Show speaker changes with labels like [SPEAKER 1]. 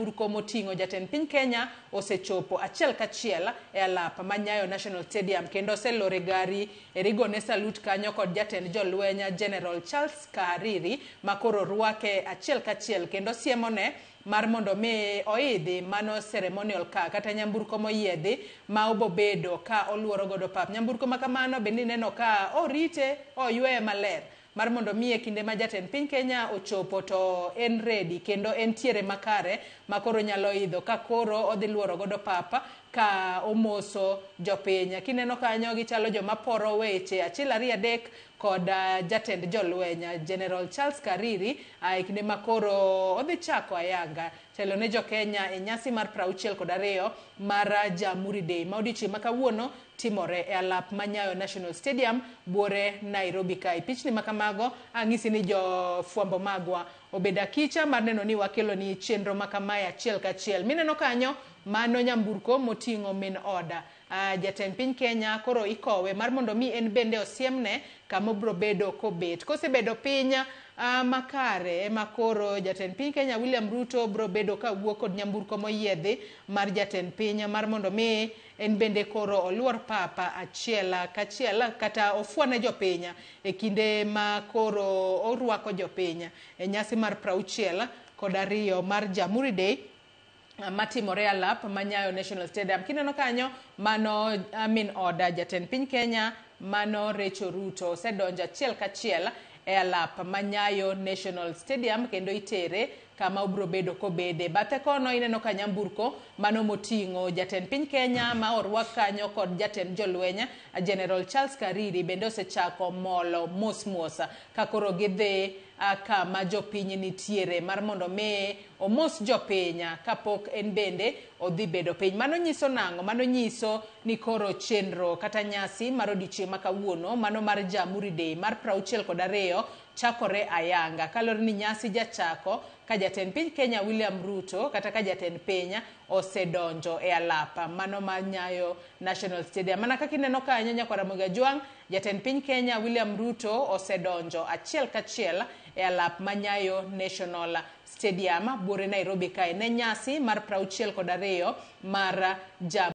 [SPEAKER 1] nyamburko moting'o jatend piny Kenya osechopo achiel kachiel e alap ma Nyayo National Stadium kendo oselor e gari erigone salut kanyo kod jatend jolweny General Charles Kahariri makoro rwake achiel kachiel kendo siemone mar mondo mi oidhi mano ceremonial car kata nyamburko moyiedhi ma obobedo ka oluoro godo pap. Nyamburko ma kamano bende ineno ka orite oyweye maler mar mondo mi e kinde ma jatend piny Kenya ochopo to en ready kendo entiere makare ma koro nyalo idho ka koro odhi luoro godo pap ka omoso jopiny. Kineno kanyo gichalo joma poro weche achiel ariyo adek kod jatend jolweny General Charles Kariri e kinde ma koro odhi chako ayanga telo ne jokenya e nyasi mar 62 mar Jamhuri Day ma odiochieng' ma kawuono timore e alap ma Nyayo National Stadium buore Nairobi kae. Pichni ma kamago ang'isi ni jofwambo magwa obedo akicha mar neno ni wakelo ni chenro ma kamae achiel kachiel. Mineno kanyo mano nyamburko moting'o min oda jatend piny Kenya koro ikowe mar mondo mi en bende osiemne kama obro bedo kobet. Kosebedo piny makare ema koro jatend piny Kenya William Ruto bro bedo kawuok kod nyamburko moyiedhi mar jatend piny mar mondo mi en bende koro oluor papa achiel kachiel kata ofwane jopiny e kinde ma koro orwako jopiny e nyasi mar 62 mar Jamhuri Day matimore alap ma Nyayo National Stadium. Kineno kanyo mano min oda jatend piny Kenya mano Rachel Ruto osedonjo achiel kachiel e alap ma Nyayo National Stadium kendo itere kama obro bedo kobede. Bathe kono ineno ka nyamburko mano moting'o jatend piny Kenya ma orwak kanyo kod jatend jolweny General Charles Kariri bende osechako molo mos mos ka koro gidhi kama jopiny nitiere mar mondo mi omos jopiny kapok en bende odhi bedo piny. Mano nyiso nang'o? Mano nyiso ni koro chenro kata nyasi mar odiochieng' ma kawuono mano mar Jamhuri Day mar 62 chakore ayanga. Kaluwore ni nyasi jachako ka jatend piny Kenya William Ruto kata ka jatend piny osedonjo e alap mano mar Nyayo National Stadium. Mana kaka ineno kanyo nyakwar Ramogi Ajwang', jatend piny Kenya William Ruto osedonjo achiel kachiel e alap ma Nyayo National Stadium buore Nairobi kae ne nyasi mar 62 mar Jamhuri.